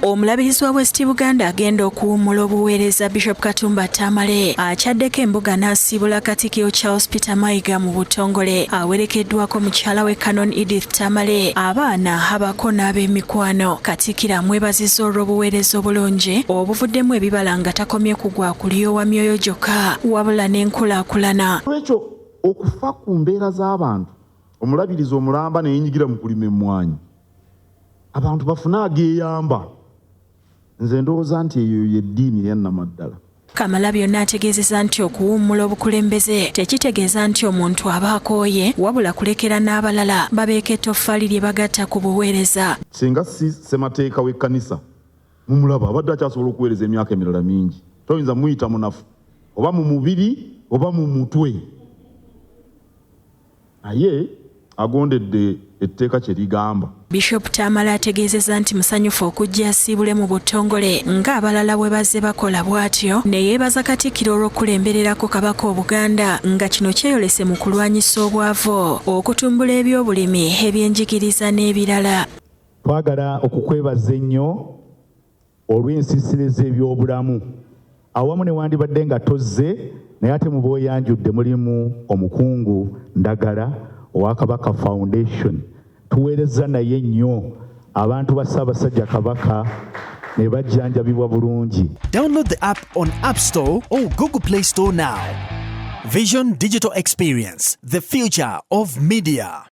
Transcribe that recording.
Omulabirizi wa West Buganda agenda okuwummula obuweereza, Bishop Katumba Tamale, akyaddeko embuga n'asiibula Katikkiro Charles Peter Mayiga mu butongole. Awerekeddwako mukyala we Canon Edith Tamale, abaana abako n'ab'emikwano. Katikkiro amwebazizza olw'obuweereza obulungi obuvuddemu ebibala nga takomye ku gwa kulyowa myoyo gyokka wabula n'enkulaakulana. Olwekyo okufa ku mbeera z'abantu, omulabirizi omulamba neyenyigira mu kulima emmwanyi, abantu bafune ageeyamba. Nze ndowooza nti eyo y'eddiini eyannamaddala. Kamalabyonna ategeezezza nti okuwummula obukulembeze tekitegeeza nti omuntu aba akooye, wabula kulekera n'abalala babeeko ettoffaali lye bagatta ku buweereza. Singa si ssemateeka w'ekkanisa, mumulaba abadde akyasobola okuweereza emyaka emirala mingi. Toyinza muyita munafu oba mu mubiri oba mu mutwe, naye agondedde etteeka kye ligamba. Bishop Tamale ategeezezza nti musanyufu okujja asiibule mu butongole ng'abalala bwe bazze bakola, bw'atyo ne yeebaza Katikkiro olw'okukulembererako Kabaka Obuganda, nga kino kyeyolese mu kulwanyisa obwavu, okutumbula ebyobulimi, ebyenjigiriza n'ebirala. Twagala okukwebaza ennyo olw'ensiisira ez'ebyobulamu awamu newandibadde nga tozze, naye ate mu b'oyanjudde mulimu omukungu Ndagala owa Kabaka Foundation. Tuweereza naye nnyo abantu ba Ssaabasajja Kabaka ne bajjanjabibwa bulungi. Download the app on App Store or Google Play Store now. Vision Digital Experience, the future of media.